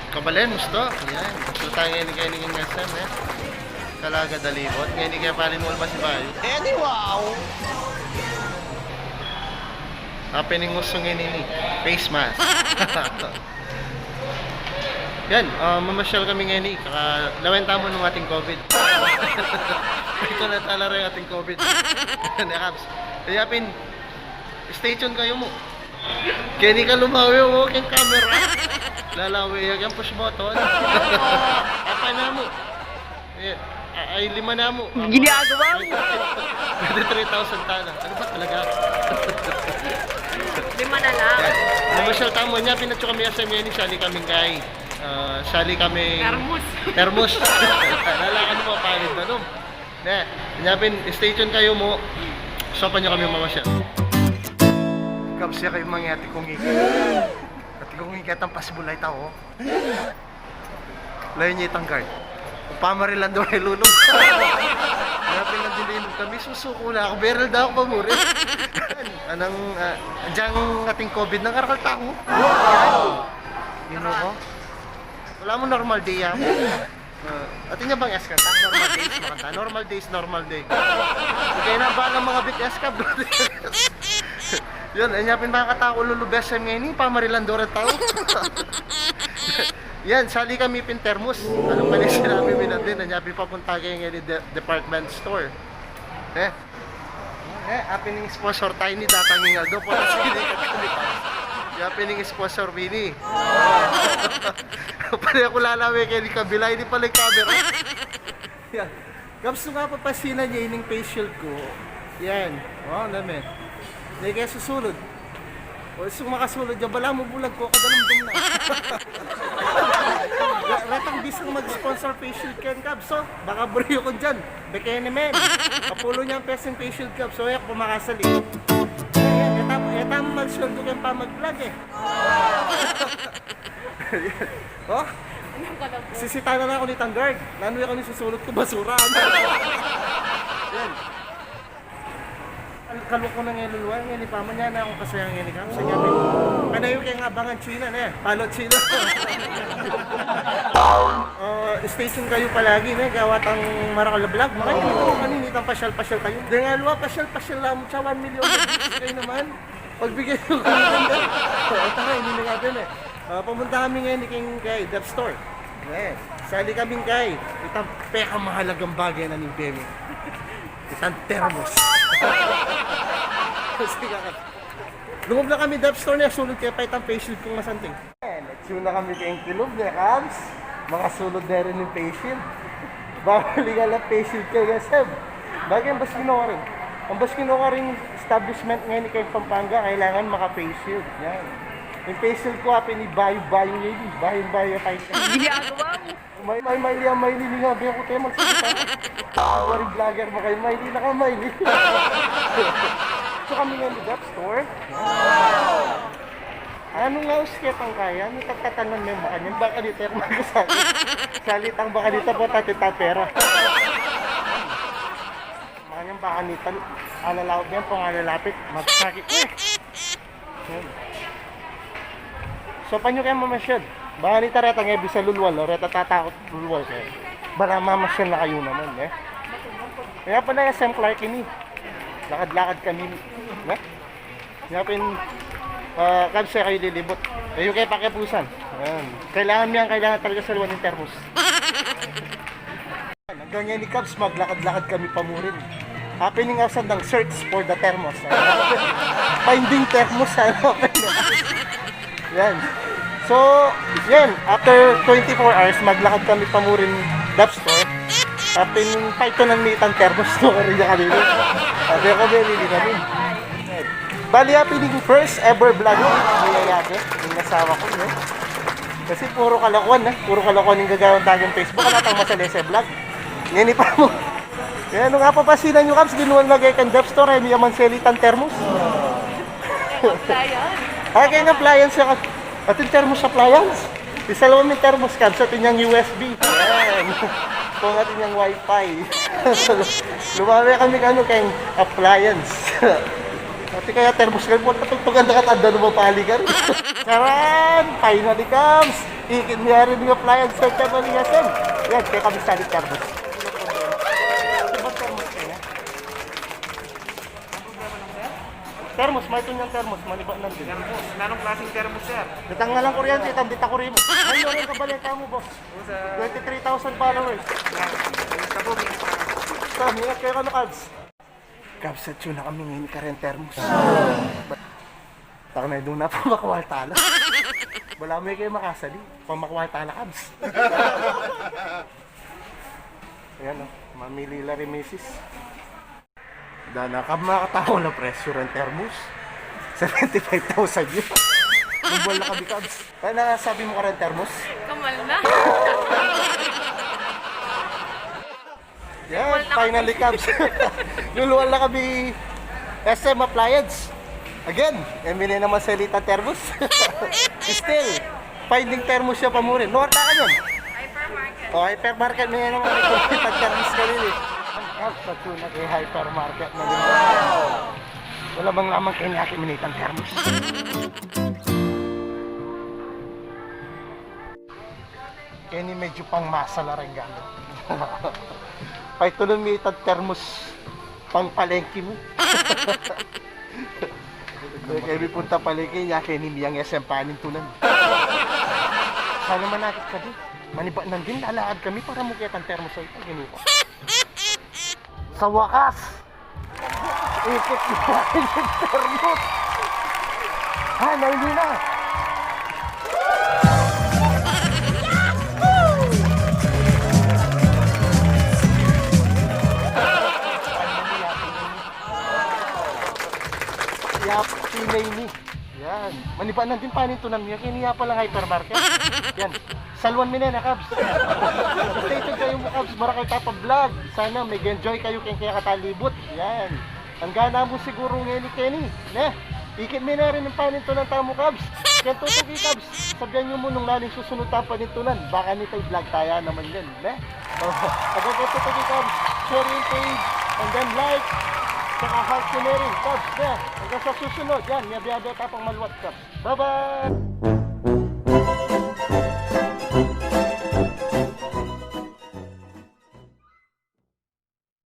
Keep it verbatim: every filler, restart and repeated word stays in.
Kabalen, musto? Yan. Gusto tayo ngayon kaya ni King Gasem, eh. Kalaga dalibot. Ngayon kaya pala mo ba si Bayo? Anyhow! Happening gusto ngayon ini. Face mask. Yan, ah, mamasyal kami ngayon eh. Kaka-, lawen tamu nung ating covid. Ito na tala rin ating covid. Yan, Kabs. Kaya pin, stay tuned kayo mo. Keni ka lumawi mo keng camera. Lalawi ya keng push button. Apa na mo? Eh, a-, ay, lima na mo. Ginagawa mo. Pwede three thousand tala. Ano ba talaga? Lima na lang. Yan. Mamasyal tamu. Nya, pinatso kami sa Meni, sali kaming kay, ah, sali kami Termos. Termos. Lala, ano mo, pangit na, no? Ne, nya pin, stay tuned kayo mo. Usapan nyo kami mamasyal. Kabs ya kayo mga ate kong ika. Ate kong ika, tampas bulay tao. Layo niya itang guard. Pamarilan daw kay Lulong. Kaya pinagdilinom kami, susuko na ako. Beryl daw ako pa muri. Anang, ah, andiyan ating covid ng karakal tao. Wow! Yun ako. Wala mo normal day yan. Ah, atin niya bang S K? Normal days, makanta. Normal days, normal day. Okay na ba ng mga bit S K, bro? Yun, ay niya pin makakatao lulubes sa ngayon, pamarilan daw rin tao. Yan, sali kami pin termos. Ano pa rin sinabi mi na din, anya pin papunta kayo ngayon de-, department store. Eh? Eh, apining sponsor tayo ni Datang Ingaldo, po na sili ka kami pa. Apining sponsor, Winnie. Pala ako lalawi kayo ni kabila, hindi pala yung camera. Yan. Kaps, nung kapapasinan niya ining face shield ko, yan. O, namin. Hindi kaya susulod. O, sung makasulod niya, bala mo bulag ko, kadalumdum na. Ra-, ratang bisang mag-sponsor face shield ken, Kaps, o. Baka buriyo ko dyan. Bekene men. Kapulo niya ang peseng face shield, Kaps. O, yak, pumakasali. Ayan, eta, eta mo mag-shield ko ken pa mag-vlog, eh. O? Sisita na ako ni Tanggard. Nanu ako ni susulot ko, basura. Yan. Ang kalok ko na ngayon, luluwa, ngayon, ipaman niya na akong kasayang ngayon, ikaw. Sa gabi. Kanayo kaya nga abangan China na, eh. Palo China. Ah, stay tuned kayo palagi, ne? Gawa tang marakal na vlog. Makikita ko kanina, itang pasyal-pasyal kayo. Di nga, luwa, pasyal-pasyal lang. Sa one million views kayo naman. Pagbigay ko kanina. O, tara, hindi na nga din, eh. Ah, pumunta kami ngayon ni King kay Dep Store. Ngayon, sali kaming kay itang pekamahalagang bagay na ning bemi. Itang termos. Kasi ka, lungub na kami Dep Store niya, sulod kaya pa itang face shield kong masanting. Ayan, nagsiyo na kami kay Kilub, ne, Kabs? Makasulod na rin yung face shield. Bawal nga lang face shield kay Gasem. Bagay, ang Baskin Oring. Ang Baskin Oring establishment ngayon ni kay Pampanga, kailangan maka-face shield. Yan. Yung face shield ko, apin ni bayo-bayo niya yun. Bayo-bayo tayo. Ginagawa mo. May, may, may liya, may lili nga, biya ko tayo magsalita. Wari vlogger ba kayo? May lili na ka, may lili. So kami nga ni Dep Store. Ano nga usketang kaya? Ano tatatanan mo yung mukha niyan? Baka dito yung magkasakit. Salitang baka dito po, tatita pera. Makanya baka nita, alalaw din po nga lalapit. Magsakit. Eh! Yan. So, panyo kayo mamasyad. Baka nita reta nga bisa lulwal, o reta tatakot lulwal kayo. Bala mamasyad na kayo naman, eh. Kaya pala yung S M Clark ini. Lakad-lakad kami, eh. Yapin, ah, Kabs, kayo lilibot. Kayo kayo pakipusan. Ayan. Kailangan niyan, kailangan talaga sa luwan yung termos. Hanggang ngayon ni Kabs, maglakad-lakad kami pa murin. Happening outside ng search for the thermos. Finding thermos, ano? Yan. So, yan. After twenty-four hours, maglakad kami pa murin Dep Store. Happening, pa ito nang mitang thermos to, kari niya kanina. Sabi ko, "Beli, beli kami." Bali, happening first ever vlog. Hindi na yate. Yung asawa ko, no? Kasi puro kalokohan, eh. Puro kalokohan yung gagawin tagong Facebook. Wala tang masalese vlog. Yan, ipa mo. Yan, nung apapasinan nyo, Kabs, ginuwan lagay kang Dep Store, eh, niya man selitan thermos. Appliance. Ah, kaya nga appliance siya. Ating thermos appliance. Isa lang may thermos, Kabs, sa ating yang U S B. Yan. Kung ating yang wifi. Lumawi kami kano kayong appliance. Ati kaya thermos kayo, puta, pagpaganda ka, tanda naman paligan. Charan! Finally, Kabs! Ikin mi ari ning appliance sa tabi ning S M. Yan, kaya kami salit termos. Termos, may tunyang termos, maniba nandin. Termos? Nanung klaseng termos, sir? Datang na lang kuryente, itang dita kurimo. Ay, yun ang kabaleta mo, boss. Twenty-three thousand followers. Yan. Kamusta po, mister? Saan? Ingat kayo, kanu, Kabs? Kabs, atyu na kami ngeni karen termos. Taka na, duna pa makuha tala. Balamu e kayu makasali. Pang makuha tala, Kabs. Ayan, o. Mamili la rin, misis. Dana, Kabs, makatau la presyu ren termos. Seventy-five thousand yun. Lulwal na kami, Kabs. Ano sabi mu karen termos? Kamal na. Yan, lulwal na kami, finally, Kabs. Lulwal na kami S M Appliance. Again, e mi ne naman salitan termos. Still, finding termos ya pa mu rin. Luwal ta ka yan. Hypermarket. O, hypermarket, mi ne naman salitan termos kanini. Kabs, atyu na keng hypermarket na rin. Wala mang laman keni, aki, mi ne itang termos. Keni medyu pang masa la ring gamit. Paitunan mi itang termos pang palengke mu. Kaya kemi punta palengke, nya keni mi yang S M panintunan. Sana manakit ka di. Maniba nandin, lalaad kami para mu kaya itang termos a ita, ginu ko. Sa wakas! Ikit na rin ing termos. Ha, naini na. Yap, naini. Yan. Maniba nandin panintunan mi ya, keni ya palang hypermarket. Yan. Saluan mi ne na, Kabs. Stay tuned kayu mu, Kabs. Marakal ta pang vlog. Sana mag-enjoy kayu keng kekatamung libut. Yan. Angga na mu siguru ngeni keni, ne? Ikit mi na rin ing panintunan tamu, Kabs. Keng tutuki, Kabs. Sabian yu mu nung nanu ing susunod tang panintunan. Baka nita i-vlog ta ya naman yan, ne? O, agad keng tutuki, Kabs. Share ing page. And then like. Saka heart yu na rin, Kabs, ne? Angga sa susunod. Yan. Miyabe-abe ta pang maluat, Kabs. Bye-bye!